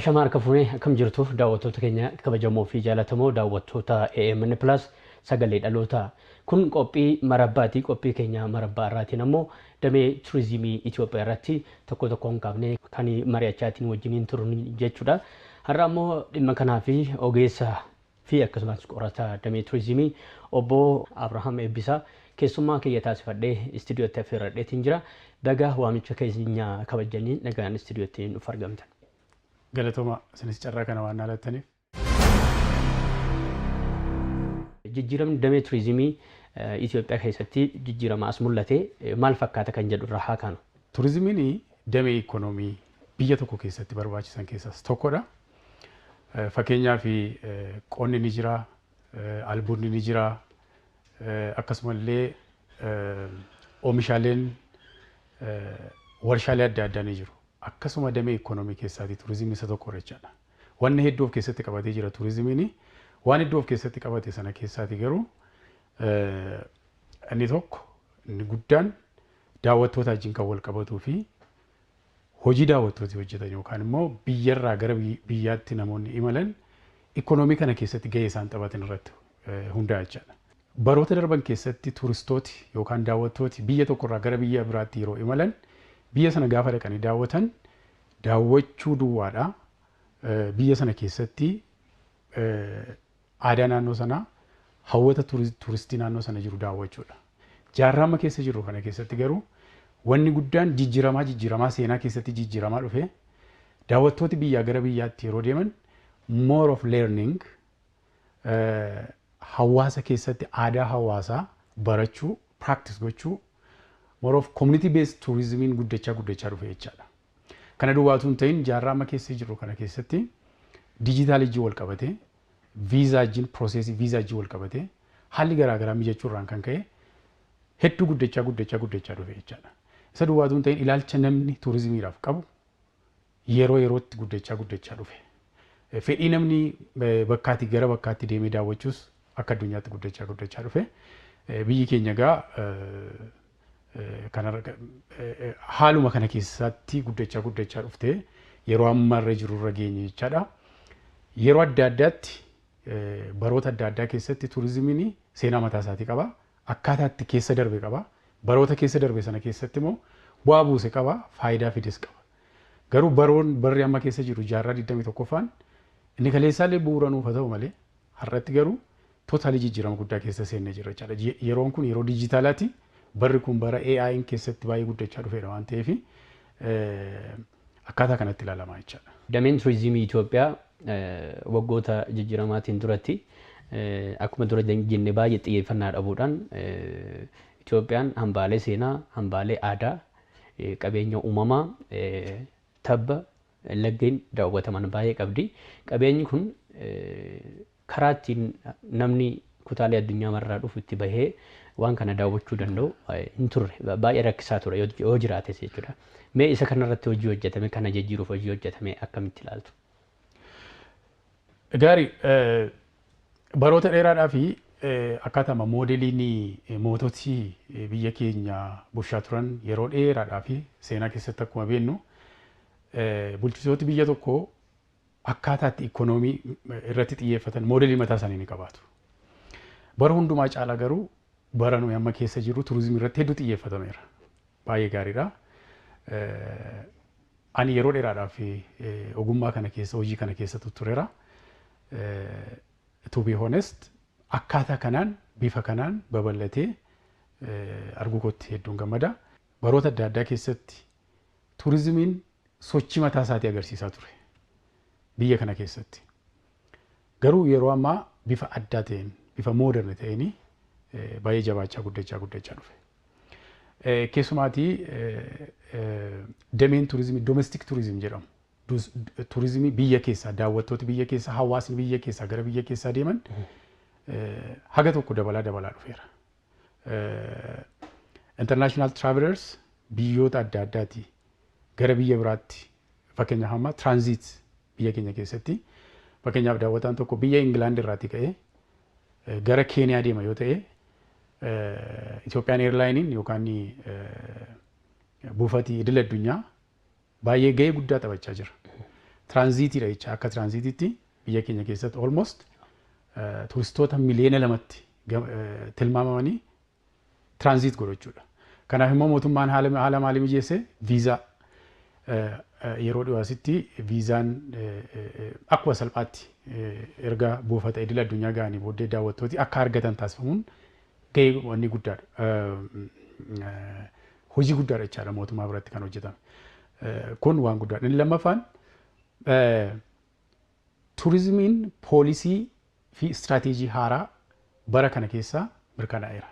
Ashamaa harka fuunee akkam jirtu daawwattoota keenya kabajamoo fi jaallatamoo daawwattoota AMN Plus sagalee dhalootaa. Kun qophii marabbaati. Qophii keenya marabbaa irraatiin ammoo damee turizimii Itoophiyaa irratti tokko tokkoon kaafnee kan mari'achaatiin wajjiniin turun jechuudha. Har'a ammoo dhimma kanaa fi ogeessa fi akkasumas qorataa damee turizimii obbo Abrahaam Eebbisaa keessummaa kiyya taasifadhee istiidiyootti affeerradheetiin jira. Baga waamicha keenya kabajanii nagaan istiidiyootti nuuf argamtan. Galatooma isinis carraa kana waan haalattaniif. Jijjiiramni damee turizimii Itoophiyaa keessatti jijjiirama as mul'ate maal fakkaata kan jedhu irraa haa kaanu. Turizimiin damee ikoonoomii biyya tokko keessatti barbaachisan keessaas tokkodha. Fakkeenyaaf qonni ni jira, albuudni ni jira, akkasumallee oomishaaleen warshaalee adda addaa ni jiru. Akkasuma damee ikoonoomii keessaati turizimiin isa tokko jechaadha. Wanni hedduu of keessatti qabatee jira turizimiin. Waan hedduu of keessatti qabate sana keessaati garuu inni tokko inni guddaan daawwattoota wajjin kan wal qabatuu fi hojii daawwattooti hojjetan yookaan immoo biyyarraa gara biyyaatti namoonni imalan ikoonoomii kana keessatti gahee isaan taphatan irratti hundaa'a jechaadha. Baroota darban keessatti turistooti yookaan daawwattooti biyya tokkorraa gara biyya biraatti yeroo imalan biyya sana gaafa dhaqanii daawwatan daawwachuu duwwaadha. Biyya sana keessatti aadaa naannoo sanaa hawwata turistii naannoo sana jiru daawwachuudha. Jaarraa amma keessa jirru kana keessatti garuu wanni guddaan jijjiiramaa seenaa keessatti jijjiiramaa dhufe daawwattooti biyyaa gara biyyaatti yeroo deeman more of learning hawaasa keessatti aadaa hawaasaa barachuu practice gochuu more of community based tourismiin guddachaa dhufe jechaadha. Kana duwwaatu hin ta'in jaarraa amma keessa jirru kana keessatti dijitaalii wal qabatee viizaa wajjin piroosesii viizaa wajjin wal qabatee haalli garaagaraa mijachuu irraan kan ka'e hedduu guddachaa dhufe jechaadha. Isa duwwaatu hin ta'in ilaalcha namni turizimiidhaaf qabu yeroo yerootti guddachaa dhufe. Fedhii namni bakkaatii gara bakkaatti deemee daawwachuus akka addunyaatti guddachaa dhufe. Biyyi keenya egaa haaluma kana keessatti guddachaa dhuftee yeroo ammaa irra jiru irra geenye jechaadha. Yeroo adda addaatti baroota adda addaa keessatti turizimiin seenaa mataa isaatii qaba. Akkaataa itti keessa darbe qaba. Baroota keessa darbe sana keessatti immoo bu'aa buuse qaba, faayidaa fides qaba. Garuu barri amma keessa jiru jaarraa 21ffaan inni kaleessaallee bu'uura nuuf haa ta'u malee har'atti garuu tootaalii jijjiirama guddaa keessa seennee jira jechaadha. Yeroon kun yeroo dijitaalaati. Barri kun bara AI'n keessatti baay'ee guddachaa dhufeera waan ta'eef akkaataa kanatti ilaalamaa jechaadha. Dameen turizimii Itoophiyaa waggoota jijjiiramaatiin duratti akkuma dura jenne baay'ee xiyyeeffannaa dhabuudhaan Itoophiyaan hambaalee seenaa, hambaalee aadaa, qabeenya uumamaa, tabba, laggeen daawwataman baay'ee qabdi. Qabeenyi kun karaa ittiin namni kutaalee addunyaa marraa dhufu itti bahee waan kana daawwachuu danda'u hin turre. Baay'ee rakkisaa ture yoo jiraates jechuudha. Mee isa kanarratti hojii hojjetame kana jijjiiruuf hojii hojjetame akkamitti ilaaltu? Gaarii baroota dheeraadhaa fi akkaataama moodeliin moototii biyya keenya bulchaa turan yeroo dheeraadhaa fi seenaa keessatti akkuma beeknu bulchitooti biyya tokkoo akkaataatti ikoonoomii irratti xiyyeeffatan moodelii mataa isaanii ni qabaatu. Bara hundumaa caalaa garuu bara nuyi amma keessa jirru turizimii irratti hedduu xiyyeeffatameera. Baay'ee gaariidha. Ani yeroo dheeraadhaaf ogummaa kana keessa hojii kana keessa tureera. To be honest akkaataa kanaan bifa kanaan babal'atee arguu kootti hedduun gammada. Baroota adda addaa keessatti turizimiin sochii mataa isaatii agarsiisaa ture biyya kana keessatti. Garuu yeroo ammaa bifa addaa ta'een bifa moodern ta'een baay'ee jabaachaa guddachaa dhufe. Keessumaatii dameen turizimii domestic tourism jedhamu. Turizimii biyya keessaa daawwattooti biyya keessaa hawaasni biyya keessaa gara biyya keessaa deeman haga tokko dabalaa dhufeera. International travelers biyyoota adda addaati gara biyya biraatti fakkeenyaaf amma transit biyya keenya keessatti fakkeenyaaf daawwataan tokko biyya Ingilaand irraatii ka'ee gara Keeniyaa deema yoo ta'e Itoophiyaan Airlaayiniin yookaan buufati idil addunyaa baay'ee gahee guddaa taphachaa jira. Transitiidha jecha, akka transitiitti biyya keenya keessatti almost turistoota miliyoona 2tti tilmaamamanii transit godhu jechuudha. Kanaaf immoo mootummaan haala maalii mijeesse? Viizaa yeroo dhiyoo asitti viizaan akkuma salphaatti erga buufata idil addunyaa ga'anii booddee daawwattooti akka argatan taasifamuun gahee wanni guddaadha. Hojii guddaadha jechaadha mootummaa biratti kan hojjetame. Kun waan guddaadha. Inni lammaffaan, turizimiin poolisii fi istirateejii haaraa bara kana keessa mirkanaa'eera.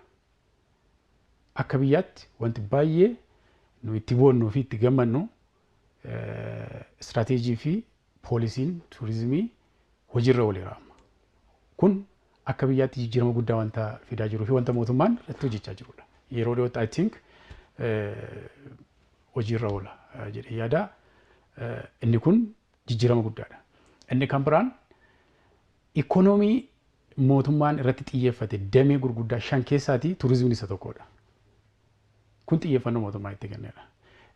Akka biyyaatti wanti baay'ee nu itti boonnuu fi itti gammannu, istirateejii fi poolisiin turizimii hojiirra ooleera amma. Kun akka biyyaatti jijjiirama guddaa wanta fidaa jiruu fi wanta mootummaan irratti hojjechaa jirudha. Yeroo dhiyootti, I think, hojiirra oola jedhee yaada. Inni kun jijjiirama guddaadha. Inni kan biraan, ikoonoomii mootummaan irratti xiyyeeffate damee gurguddaa shan keessaatii turizimiin isa tokkodha. Kun xiyyeeffannoo mootummaa itti kennedha.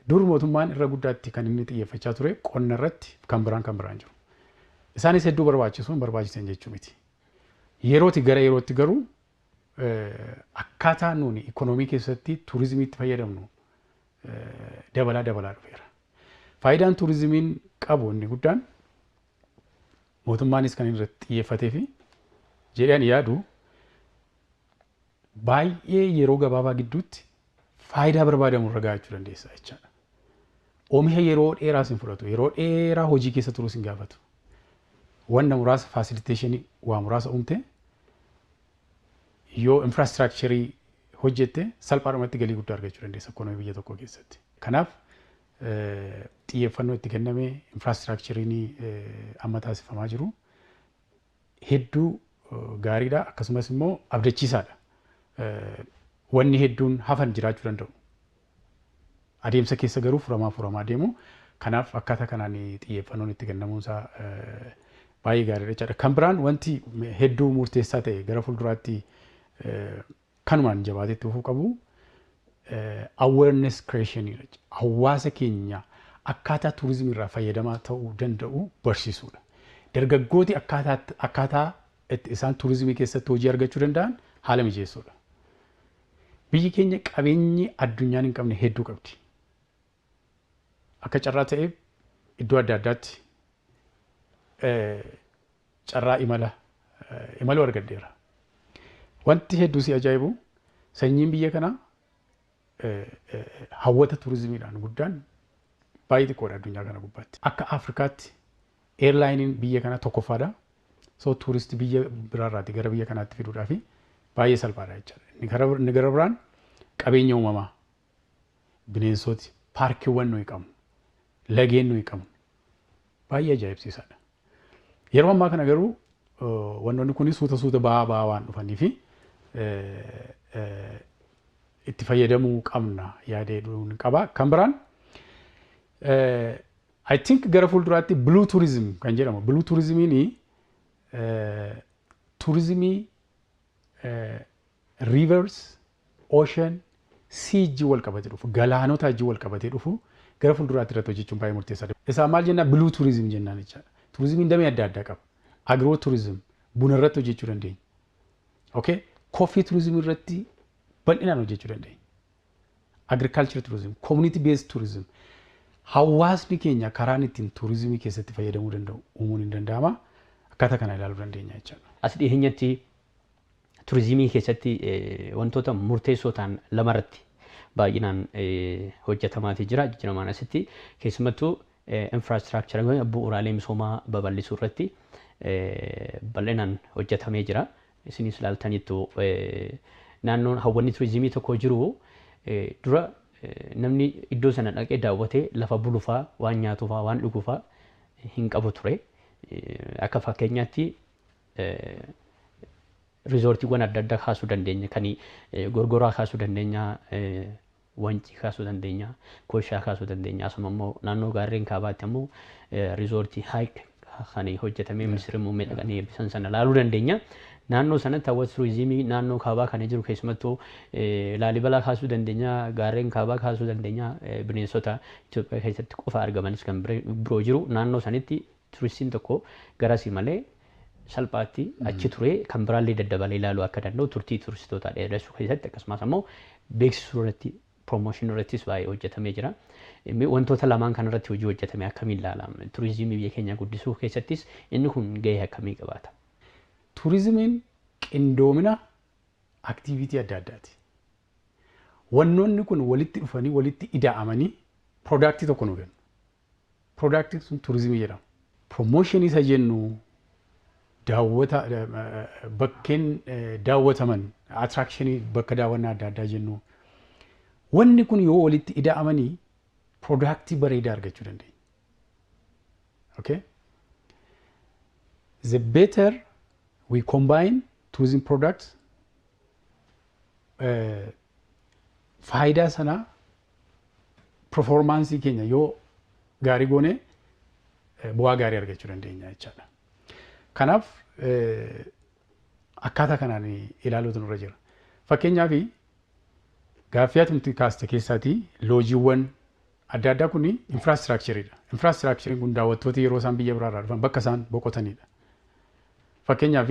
Dur mootummaan irra guddaatti kan inni xiyyeeffachaa ture qonna irratti, kan biraan jiru. Isaanis hedduu barbaachisu, hin barbaachisan jechuu miti. Yerooti gara yerootti garuu akkaataa nuuni ikoonoomii keessatti turizimiitti fayyadamnu dabalaa dabalaa dhufeera. Faayidaan turizimiin qabu inni guddaan, mootummaanis kan irratti xiyyeeffatee fi jedhee ani yaadu, baay'ee yeroo gabaabaa gidduutti faayidaa barbaadamu irra gahachuu dandeessa jechaadha. Oomisha yeroo dheeraa sin fudhatu, yeroo dheeraa hojii keessa turuu sin gaafatu. Wanta muraasa, facilitation waa muraasa uumte, yoo infrastructure hojjette, salphaadhumatti galii guddaa argachuu dandeessa ikoonoomii biyya tokkoo keessatti. Kanaaf xiyyeeffannoo itti kennamee infrastructureiin amma taasifamaa jiru hedduu gaariidha, akkasumas immoo abdachiisaadha. Wanni hedduun hafan jiraachuu danda'u. Adeemsa keessa garuu furamaa furamaa deemu. Kanaaf akkaataa kanaan xiyyeeffannoon itti kennamuun isaa baay'ee gaariidha jechaadha. Kan biraan, wanti hedduu murteessaa ta'e, gara fuulduraatti kanumaan jabaatee itti fufuu qabu, awareness creation, hawaasa keenya akkaataa turizimii irraa fayyadamaa ta'uu danda'u barsiisuudha. Dargaggooti akkaataa itti isaan turizimii keessatti hojii argachuu danda'an haala mijeessuudha. Biyyi keenya qabeenyi addunyaan hin qabne hedduu qabdi. Akka carraa ta'ee iddoo adda addaatti carraa imala imaluu argadheera. Wanti hedduu si ajaa'ibu, sanyiin biyya kanaa hawwata turizimiidhaan guddaan baay'ee xiqqoodha addunyaa kana gubbaatti. Akka Afrikaatti airlineiin biyya kanaa tokkoffaadha. So tuuristii biyya biraarraati gara biyya kanaatti fiduudhaaf baay'ee salphaadha jechaadha. Inni gara biraan, qabeenya uumamaa, bineensoti, paarkiiwwan nuyi qabnu, lageen nuyi qabnu baay'ee ajaa'ibsiisaadha. Yeroo ammaa kana garuu wantoonni kun suuta suuta ba'aa ba'aa waan dhufanii fi itti fayyadamuu qabna yaadee qaba. Kan biraan, I think, gara fuulduraatti blue tourism kan jedhamu. Blue tourismiin turizimii rivers, ocean, sea wajjin wal qabatee dhufu, galaanota wajjin wal qabatee dhufu gara fuulduraatti irratti hojjechuun baay'ee murteessaadha. Isaa maal jennaa? Blue tourism jennaan jechaadha. Turizimiin damee adda addaa qaba. Agro tourism, buna irratti hojjechuu dandeenya. Okay? Coffee tourism irratti bal'inaan hojjechuu dandeenya. Agriculture tourism, community based tourism. Hawaasni keenya karaan ittiin turizimii keessatti fayyadamuu danda'u uumuun hin danda'ama. Akkaataa kana ilaaluu dandeenya jechaadha. As dhiyeenyatti turizimii keessatti wantoota murteessoo ta'an lamarratti baay'inaan hojjetamaatii jira. Jijjiiramaan asitti keessumattuu infrastructure, bu'uuraalee misoomaa babal'isuu irratti bal'inaan hojjetamee jira. Isinis ilaaltaniittu, naannoon hawwanni turizimii tokko jiru dura namni iddoo sana dhaqee daawwatee lafa bulufaa, waan nyaatufaa, waan dhugufaa hin qabu ture. Akka fakkeenyaatti riizoortiiwwan adda addaa kaasuu dandeenya. Kan Gorgoraa kaasuu dandeenya, Wancii kaasuu dandeenya, Koshaa kaasuu dandeenya. Asuma immoo naannoo gaarreen kaabaatti immoo riizoortii Haayik kan hojjetamee ministeera muummee dhaqanii eebbisan sana ilaaluu dandeenya. Naannoo sanatti hawwata turizimii naannoo kaabaa kan jiru keessumattuu Laalibalaa kaasuu dandeenya, gaarreen kaabaa kaasuu dandeenya, bineensota Itoophiyaa keessatti qofa argamanis kan biroo jiru. Naannoo sanitti Turistiin tokko garasii malee salphaatti achi turee kan biraallee daddabalee ilaaluu akka danda'u turtii turistootaa dheeressuu keessatti, akkasumas ammoo beeksisuu irratti, promotion irrattis baay'ee hojjetamee jira. Wantoota lamaan kanarratti hojii hojjetame akkamiin ilaalama? Turizimii biyya keenya guddisuu keessattis inni kun gahee akkamii qabaata? Turizimiin qindoomina activity adda addaati. Wannoonni kun walitti dhufanii, walitti ida'amanii product tokko nu kennu. Productiin sun turizimii jedhama. Promotion isa jennu, daawwata bakkeen daawwataman, attraction, bakka daawwannaa adda addaa jennu, wanni kun yoo walitti ida'amanii product bareedaa argachuu dandeenya. Okay? The better we combine tourism products, faayidaa sanaa, performance keenya yoo gaarii goone, bu'aa gaarii argachuu dandeenya jechaadha. Kanaaf akkaataa kanaan ilaaluutu nurra jira. Fakkeenyaaf, gaaffii ati kaaste keessaatii loojiiwwan adda addaa kun infrastructureiidha. Infrastructureiin kun daawwattooti yeroo isaan biyya biraarraa dhufan bakka isaan boqotanidha. Fakkeenyaaf,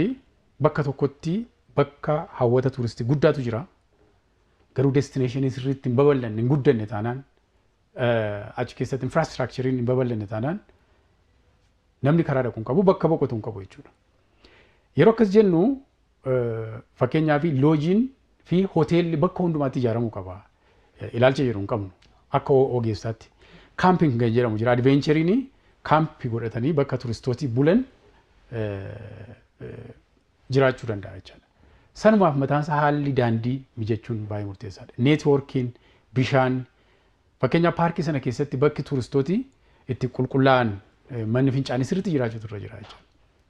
bakka tokkotti bakka hawwata turistii guddaatu jira. Garuu destination sirriitti hin babal'anne, hin guddanne taanaan, achi keessatti infrastructureiin hin babal'anne taanaan, namni karaa dhaqu hin qabu, bakka boqotu hin qabu jechuudha. Yeroo akkas jennu, fakkeenyaaf loojiin fi hoteelli bakka hundumaatti ijaaramuu qaba. Ilaalcha jedhu hin qabnu akka ogeessaatti. Camping kan jedhamu jira. Adventureiin camp godhatanii bakka turistootii bulan jiraachuu danda'a jechaadha. Sanumaaf mataan isaa haalli daandii mijachuun baay'ee murteessaadha. Networkiin, bishaan, fakkeenyaaf paarkii sana keessatti bakki turistootii itti qulqullaa'an, manni fincaanii sirriitti jiraachuutu irra jira jechuudha.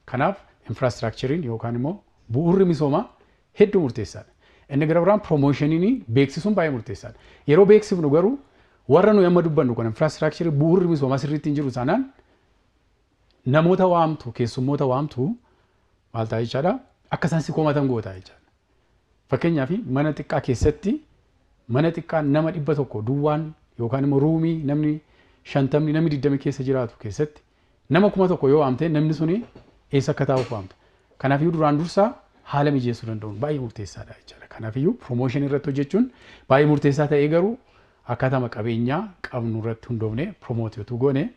Kanaaf infrastructureiin yookaan immoo bu'uurri misoomaa hedduu murteessaadha. Inni gara biraan promotioniin, beeksisuun baay'ee murteessaadha. Yeroo beeksifnu garuu warra nuyi amma dubbannu kun infrastructure, bu'uurri misoomaa sirriitti hin jiru taanaan, namoota waamtu, keessummoota waamtu maal ta'a jechaadha, akka isaan si komatan goota jechaadha. Fakkeenyaaf mana xiqqaa keessatti, mana xiqqaa nama 100 duwwaan yookaan immoo room namni 50, namni 20 keessa jiraatu keessatti nama 1000 yoo waamte, namni suni eessa akka taa'uuf waamta? Kanaafiyyuu duraan dursaa haala mijeessuu danda'uun baay'ee murteessaadha jechaadha. Kanaafiyyuu promotion irratti hojjechuun baay'ee murteessaa ta'ee, garuu akkaatama qabeenyaa qabnu irratti hundoofne promote yotuu goone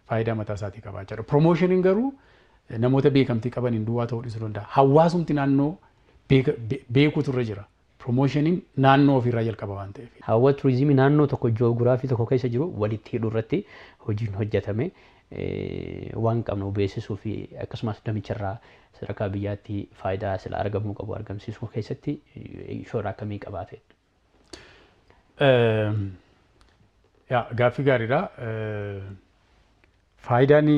faayidaa mataa isaatii qaba jechaadha. Promotioniin garuu namoota beekamtii qabaniin duwwaa ta'uu dhiisuu danda'a. Hawaasumti naannoo beekuutu irra jira. Promotioniin naannoo ofiirraa jalqaba waan ta'eef. Hawwata turizimii naannoo tokko, ji'oogiraafii tokko keessa jiru walitti hidhuu irratti hojiin hojjetame waan qabnu beeksisuu fi akkasumas damicharraa sadarkaa biyyaatti faayidaa sila argamuu qabu argamsiisuu keessatti shoora akkamii qabaate? Yaa, gaaffii gaariidha. Faayidaan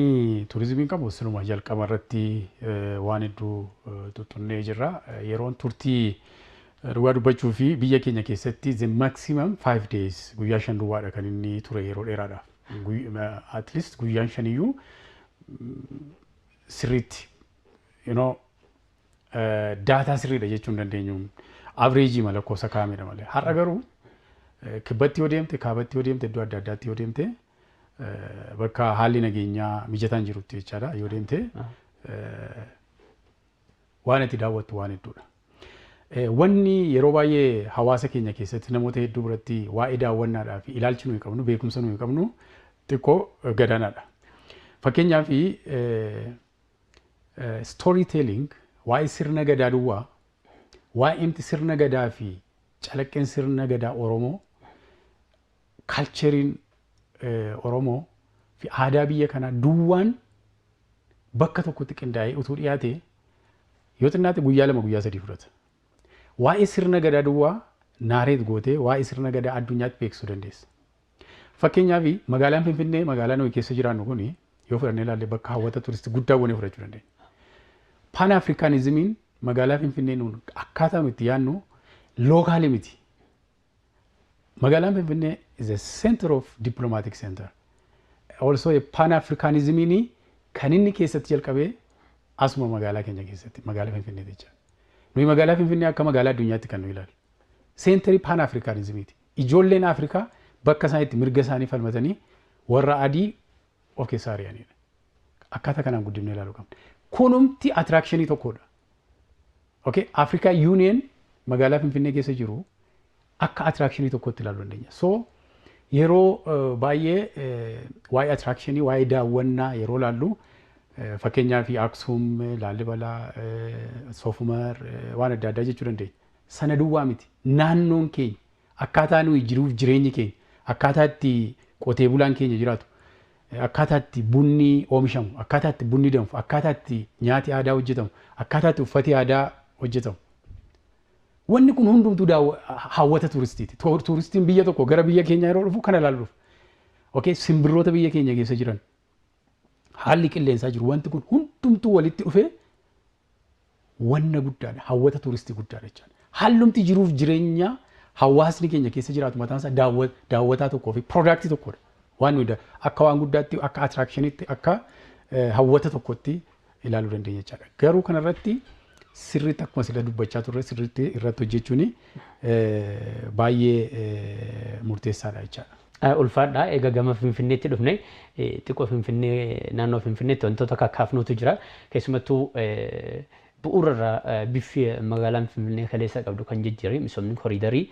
turizimiin qabu siluma jalqaba irratti waan hedduu tuttunnee jirra. Yeroon turtii, dhugaa dubbachuu fi biyya keenya keessatti the maximum 5 days, guyyaa 5 duwwaadha kan inni ture yeroo dheeraadhaaf. At least guyyaan shaniyyuu sirriitti data sirriidha jechuu hin dandeenyu. Average lakkoofsa kaa'amedha malee. Har'a garuu kibbatti yoo deemte, kaabatti yoo deemte, iddoo adda addaatti yoo deemte, bakka haalli nageenyaa mijataan jirutti jechaadha yoo deemte, waan itti daawwattu waan hedduudha. Wanni yeroo baay'ee hawaasa keenya keessatti namoota hedduu biratti waa'ee daawwannaadhaa fi ilaalchi nuyi qabnu, beekumsa nuyi qabnu xiqqoo gadaanaadha. Fakkeenyaaf story telling waa'ee sirna gadaa duwwaa, waa'ee sirna gadaa fi calaqqeen sirna gadaa Oromoo, cultureiin Oromoo fi aadaa biyya kanaa duwwaan bakka tokkotti qindaa'ee utuu dhiyaate, yoo xinnaate guyyaa 2, guyyaa 3 fudhata. Waa'ee sirna gadaa duwwaa narrate gootee waa'ee sirna gadaa addunyaatti beeksisuu dandeessa. Fakkeenyaaf magaalaan Finfinnee, magaalaa nuyi keessa jiraannu kuni, yoo fudhannee ilaalle bakka hawwata turistii guddaa goonee fudhachuu dandeenya. Pan Africanismiin magaalaa Finfinnee nuun akkaataa nuti yaadnu local miti. Magaalaan Finfinnee is a center of diplomatic center. Also Pan Africanismiin kan inni keessatti jalqabee asuma magaalaa keenya keessatti, magaalaa Finfinnee jecha. Nuyi magaalaa Finfinnee akka magaalaa addunyaatti kan nu ilaalu. Center Pan Africanismiiti. Ijoolleen Afrikaa bakka isaan itti mirga isaanii falmatanii warra adii of keessaa ari'anidha. Akkaataa kanaan guddifnee ilaaluu qabna. Kunumti attraction tokkodha. Okay, Africa Union magaalaa Finfinnee keessa jiru akka attraction tokkotti ilaaluu dandeenya. So yeroo baay'ee waa'ee attraction, waa'ee daawwannaa yeroo ilaallu, fakkeenyaaf Aksum, Laalibalaa, Soofumar, waan adda addaa jechuu dandeenya. Sana duwwaa miti. Naannoon keenya, akkaataa nuyi jiruuf jireenyi keenya, akkaataa itti qotee bulaan keenya jiraatu, akkaataa itti bunni oomishamu, akkaataa itti bunni danfu, akkaataa itti nyaati aadaa hojjetamu, akkaataa itti uffati aadaa hojjetamu. Wanni kun hundumtuu hawwata tuuristiiti. Tuuristiin biyya tokko gara biyya keenyaa yeroo dhufu kana ilaaluu dhufu. Okay, simbirroota biyya keenya keessa jiran, haalli qilleensaa jiru, wanti kun hundumtuu walitti dhufee wanna guddaadha. Hawwata tuuristii guddaadha jechaadha. Hallumti jiruuf jireenya hawaasni keenya keessa jiraatu mataan isaa daawwataa tokkoo fi product tokkodha. Waan nuyi akka waan guddaatti, akka attractionitti, akka hawwata tokkotti ilaaluu dandeenya jechaadha. Garuu kanarratti sirriitti, akkuma sila dubbachaa turre, sirriitti irratti hojjechuun baay'ee murteessaadha jechaadha. Ulfaadha. Egaa gama Finfinneetti dhufne, xiqqoo Finfinnee, naannoo Finfinneetti wantoota kakkaafnuutu jira. Keessumattuu bu'uurarraa biffi magaalaan Finfinnee kaleessa qabdu kan jijjiire misoomni koriidarii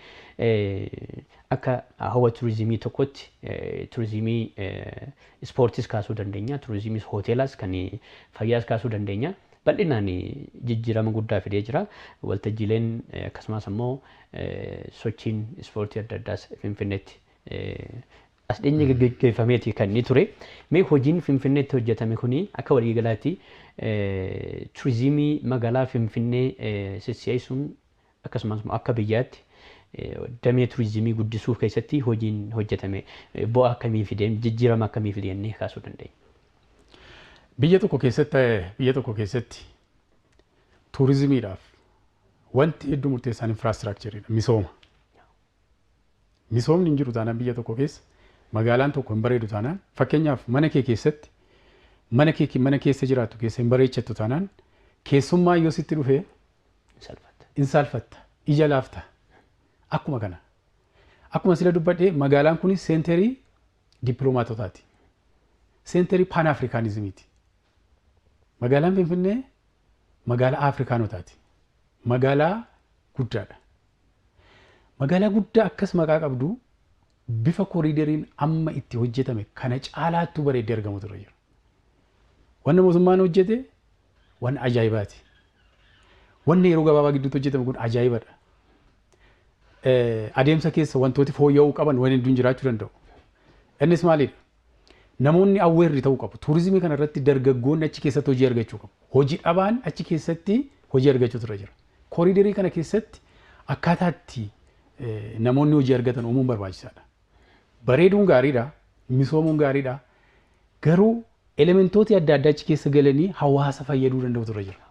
akka hawwata turizimii tokkotti, turizimii ispoortiis kaasuu dandeenya, turizimii hoteelaas, kan fayyaas kaasuu dandeenya. Bal'inaan jijjiirama guddaa fidee jira. Waltajjiileen akkasumas immoo sochiin ispoortii adda addaas Finfinneetti as dhiyeenya geggeeffameeti kan inni ture. Mee hojiin Finfinneetti hojjetame kuni akka waliigalaatti turizimii magaalaa Finfinnee sissi'eessuun, akkasumas akka biyyaatti damee turizimii guddisuu keessatti hojiin hojjetame bu'aa akkamii fidee, jijjiirama akkamii fidee jennee kaasuu dandeenya? Biyya tokko keessatti turizimiidhaaf wanti hedduu murteessaan infrastructureiidha, misooma. Misoomni hin jiru taanaan, biyya tokko keessa magaalaan tokko hin bareedu taanaan, fakkeenyaaf mana kee keessatti, mana kee, mana keessa jiraattu keessa hin bareechattu taanaan, keessummaa yoo sitti dhufee Salfatta. In saalfatta, ija laafta. Akkuma kana. Akkuma sila dubbadhee, magaalaan kun centerii dippiloomaatotaati. Centerii Pan Africanismiiti. Magaalaan Finfinnee magaalaa Afrikaanotaati. Magaalaa guddaadha. Magaalaa guddaa akkas maqaa qabdu bifa koriideriin amma itti hojjetame kana caalaattuu bareeddee argamu ture jira. Wanni mootummaan hojjete waan ajaa'ibaati. Wanni yeroo gabaabaa gidduutti hojjetame kun ajaa'ibadha. Adeemsa keessa wantooti fooyya'uu qaban waan hedduun jiraachuu danda'u. Innis maalidha? Namoonni aware ta'uu qabu. Turizimii kana irratti dargaggoonni achi keessatti hojii argachuu qabu. Hojii dhabaan achi keessatti hojii argachuu ture jira. Koriiderii kana keessatti akkaataa itti namoonni hojii argatan uumuun barbaachisaadha. Bareeduun gaariidha. Misoomuun gaariidha. Garuu elementooti adda addaa achi keessa galanii hawaasa fayyaduu danda'u ture jira.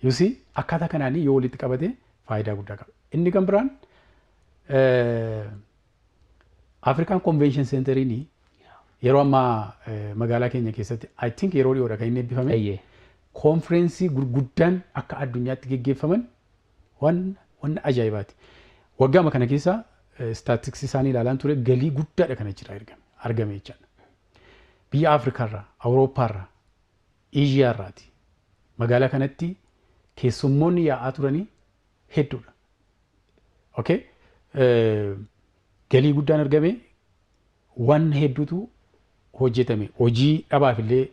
Yusi akkaataa kanaan yoo walitti qabate faayidaa guddaa qaba. Inni kan biraan African Convention Centeriin yeroo ammaa magaalaa keenya keessatti, I think, yeroo dhiyoodha kan inni eebbifame. Koonfireensii gurguddaan akka addunyaatti geggeeffaman waan ajaa'ibaati. Waggaama kana keessa statisticsii isaanii ilaalaan ture, galii guddaadha kan achirraa argame jechaadha. Biyya Afrikaarraa, Awurooppaarraa, Eeshiyaarraati. Magaalaa kanatti keessummoonni yaa'aa turanii hedduudha. Okay? Galii guddaan argame, waan hedduutu hojjetame. Hojii dhabaaf illee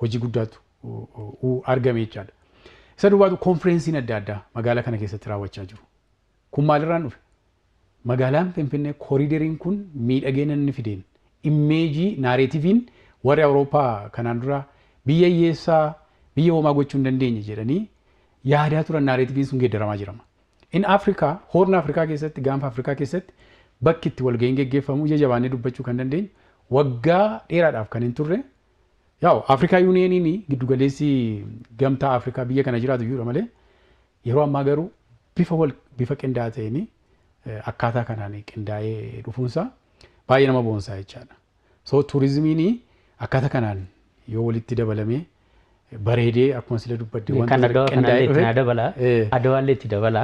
hojii guddaatu argame jechaadha. Isa duubaatu koonfireensiin adda addaa magaalaa kana keessatti raawwachaa jiru. Kun maalirraan dhufe? Magaalaan Finfinnee kooriideriin kun miidhagina inni fideen, image narrativeiin warri Awurooppaa kanaan dura biyya hiyyeessaa, biyya homaa gochuu hin dandeenye jedhanii yaadaa turan, narrativeiin sun geeddaramaa jirama. In Afrikaa, Horn Afrikaa keessatti, Gaanfa Afrikaa keessatti bakki itti walga'iin geggeeffamu, ija jabaannee dubbachuu kan dandeenyu, waggaa dheeraadhaaf kan hin turre, yaa'u Afrikaa Unioniin, giddugaleessi Gamtaa Afrikaa biyya kana jiraatu iyyuudha malee, yeroo ammaa garuu bifa qindaa'aa ta'een akkaataa kanaan qindaa'ee dhufuunsaa baay'ee nama boonsaa jechaadha. So turizimiin akkaataa kanaan yoo walitti dabalamee bareedee, akkuma sila dubbadde, Kan Adawaa kanallee itti naa dabala. Adawaallee itti dabala.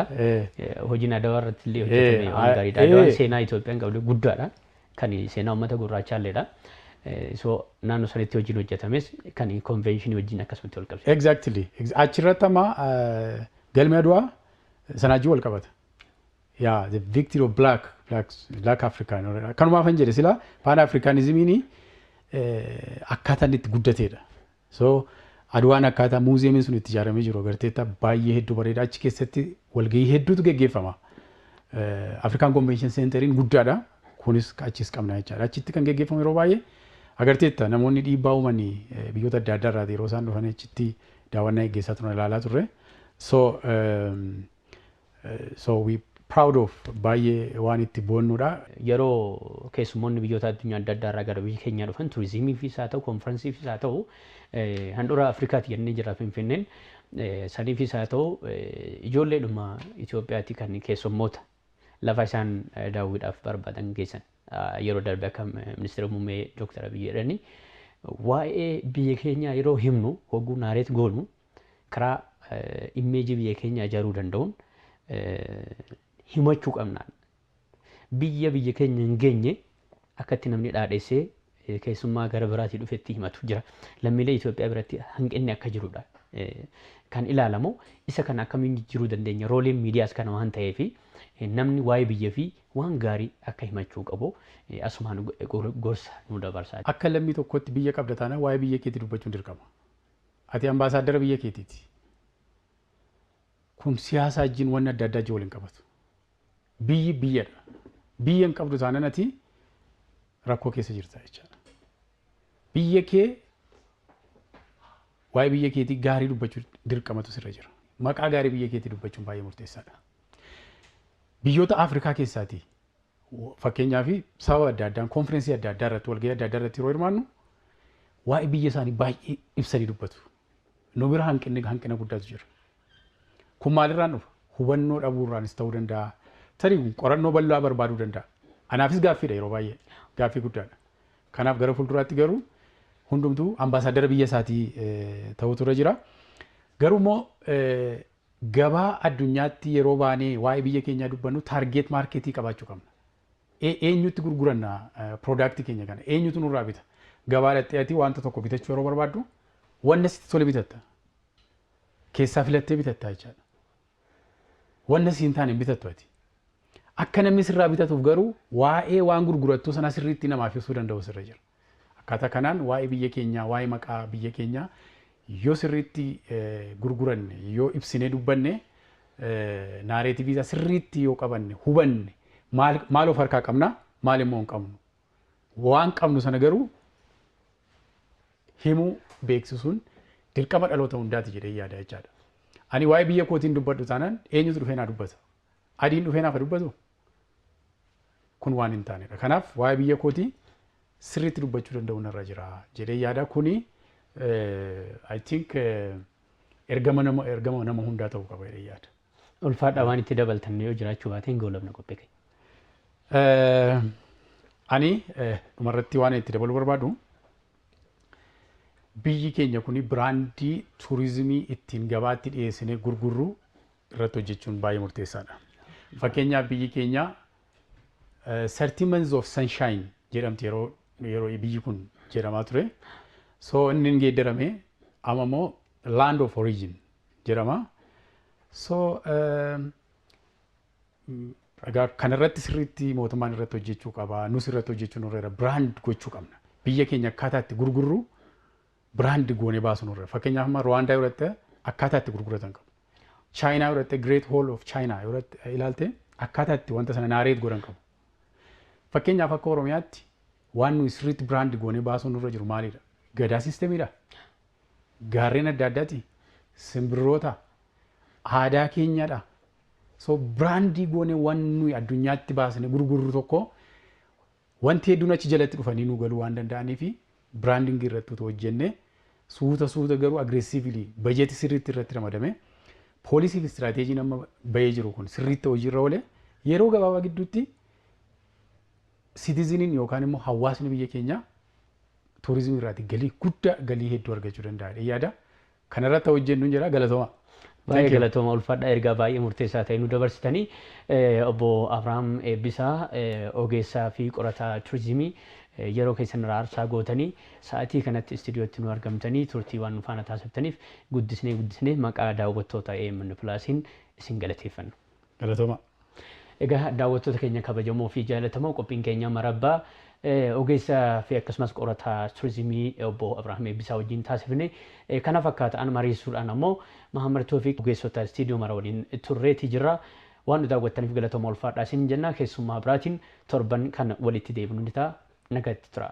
Hojiin Adawaa irratti illee hojjetame waan gaariidha. Adawaan seenaa Itoophiyaan qabdu guddaadha. Kan seenaa uummata gurraachaa illeedha. So naannoo sanitti hojiin hojjetames kan conventionii wajjin akkasumatti wal qabsiisa. Exactly. Achirratti amma galmi Adwaa sanaa wajjin wal qabata. Yeah, the victory of black African. Kanumaaf hin jedhe sila Pan Africanismiin akkaataa inni itti guddateedha. So Adwaan akkaataa muuziyeemiin sun itti ijaaramee jiru agarteetta, baay'ee hedduu bareeda. Achi keessatti walgahii hedduutu geggeeffama. African Convention Centeriin guddaadha. Kunis achis qabna jechaadha. Achitti kan geggeeffamu yeroo baay'ee agarteetta, namoonni dhiibbaa uumanii biyyoota adda addaa irraa yeroo isaan dhufan achitti daawwannaa geggeessaa turan ilaalaa turre. So we proud of, baay'ee waan itti boonnudha. Yeroo keessummoonni biyyoota addunyaa adda addaa irraa gara biyya keenyaa dhufan, turizimiifis haa ta'u, konferensiifis haa ta'u, handhuura Afrikaati jennee jira Finfinneen, saniifis haa ta'u, ijoolleedhuma Itoophiyaati kan keessummoota lafa isaan daawwiidhaaf barbaadan geessan. Yeroo darbe akka ministeera muummee Dooktar Abiyyi jedhani, waa'ee biyya keenyaa yeroo himnu, hogguu narrate goonu, karaa imageii biyya keenyaa ijaaruu danda'uun himachuu qabna. Biyya keenya hin geenye akkatti namni dhaadhessee keessummaa gara biraatii dhufetti himatu jira. Lammiilee Itoophiyaa biratti hanqinni akka jirudha kan ilaalamu. Isa kana akkamiin jijjiiruu dandeenya? Roleiin miidiyaas kana waan ta'eef, namni waa'ee biyya fi waan gaarii akka himachuu qabu asumaan gorsa nu dabarsaa. Akka lammii tokkotti biyya qabda taanaan waa'ee biyya keetii dubbachuun dirqama. Ati ambaasaaddara biyya keetiiti. Kun siyaasa wajjin wanni adda addaa waliin qabatu. Biyyi biyyadha. Biyya hin qabdu taanaan ati rakkoo keessa jirta jechaadha. Biyya kee, waa'ee biyya keetii gaarii dubbachuu dirqamatu sirra jira. Maqaa gaarii biyya keetii dubbachuun baay'ee murteessaadha. Biyyoota Afrikaa keessaati fakkeenyaaf sababa adda addaan konferensii adda addaa irratti, walgahii adda addaa irratti yeroo hirmaannu, waa'ee biyya isaanii baay'ee ibsanii dubbatu. Nu bira hanqina guddaatu jira. Kun maalirraan dhufa? Hubannoo dhabuurraanis ta'uu danda'a. Tarii kun qorannoo bal'aa barbaaduu danda'a. Anaafis gaaffiidha, yeroo baay'ee gaaffii guddaadha. Kanaaf gara fuulduraatti garuu hundumtuu ambaasaaddara biyya isaatii ta'utu irra jira. Garuu immoo gabaa addunyaatti yeroo baanee waa'ee biyya keenyaa dubbannu target marketii qabaachuu qabna. Eenyutti gurguranna productii keenya kana? Eenyutu nurraa bita? Gabaa dhaqxee ati wanta tokko bitachuu yeroo barbaaddu wanna sitti tole bitatta. Keessaa filattee bitatta jechaadha. Wanna si hin taane hin bitattu ati. Akka namni sirraa bitatuuf garuu waa'ee waan gurgurattuu sana sirriitti namaaf ibsuu danda'u sirra jira. Akkaataa kanaan waa'ee biyya keenyaa, waa'ee maqaa biyya keenyaa yoo sirriitti gurguranne, yoo ibsinee dubbanne, narrativeii isaa sirriitti yoo qabanne, hubanne, maal of harkaa qabna, maal immoo hin qabnu. Waan qabnu sana garuu himuu, beeksisuun dirqama dhaloota hundaati jedhee yaada jechaadha. Ani waa'ee biyya kootiin dubbadhu taanaan eenyutu dhufee naa dubbata? Adiin dhufee naaf dubbatu? Kun waan hin taanedha. Kanaaf waa'ee biyya kootii sirriitti dubbachuu danda'u narra jira jedhee yaada. Kuni I think ergama nama hundaa ta'uu qaba jedhee yaada. Ulfaadhaa, waan itti dabaltan yoo jiraachuu baate hin goolabna qophii keenya. Ani dhumarratti waan itti dabaluu barbaadu, biyyi keenya kuni brandii turizimii ittiin gabaatti dhiyeessinee gurgurru irratti hojjechuun baay'ee murteessaadha. Fakkeenyaaf biyyi keenya 13 months of sunshine jedhamti yeroo biyyi kun jedhamaa ture. So inni hin geeddarame, amma immoo land of origin jedhama. So egaa kanarratti sirriitti mootummaan irratti hojjechuu qaba. Nus irratti hojjechuu nurra jira. Brand gochuu qabna. Biyya keenya akkaataa itti gurgurru brand goonee baasu nurra. Fakkeenyaaf amma Ruwaandaa yoo irratti akkaataa itti gurguratan qabu. Chaayinaa yoo irratti, Great Hall of China yoo ilaalte, akkaataa itti wanta sana narrate godhan qabu. Fakkeenyaaf akka Oromiyaatti waan nuyi sirriitti brand goonee baasuu nurra jiru maalidha? Gadaa systemiidha. Gaarreen adda addaati. Simbirroota. Aadaa keenyadha. So brandii goonee waan nuyi addunyaatti baasne gurgurru tokko, wanti hedduun achi jalatti dhufanii nu galuu waan danda'anii fi brandingii irratti otoo hojjenne, suuta suuta garuu aggressively bajeeti sirriitti irratti ramadame, policy fi strategyiin amma bahee jiru kun sirriitti hojiirra oole, yeroo gabaabaa gidduutti citizeniin yookaan immoo hawaasni biyya keenyaa turizimii irraati galii guddaa, galii hedduu argachuu danda'a yaada. Kanarratti hojjennu jira, galatooma. Baay'ee galatooma, ulfaadhaa, ergaa baay'ee murteessaa ta'e nu dabarsitanii. Obbo Abiraam Eebbisaa, ogeessaa fi qorataa turizimii. Yeroo keessan irraa aarsaa gootanii sa'aatii kanatti istiidiyootti nu argamtanii turtii waan nu faana taasiftaniif guddisnee guddisnee maqaa daawwattoota AMN Plusiin isin galateeffanna. Galatooma. Egaa daawwattoota keenya kabajamoo fi jaallatamoo, qophiin keenya marabbaa ogeessa fi akkasumas qorataa turizimii obbo Abrahaam Eebbisaa wajjin taasifne kana fakkaata. An mariisuudhaan ammoo Mahammad Toofiq ogeessota istiidiyoo mara waliin turreeti jirra. Waan nu daawwattaniif galatooma, ulfaadhaa isin jenna. Keessummaa biraatiin torban kana walitti deebinu ni ta'a. Nagaatti tura.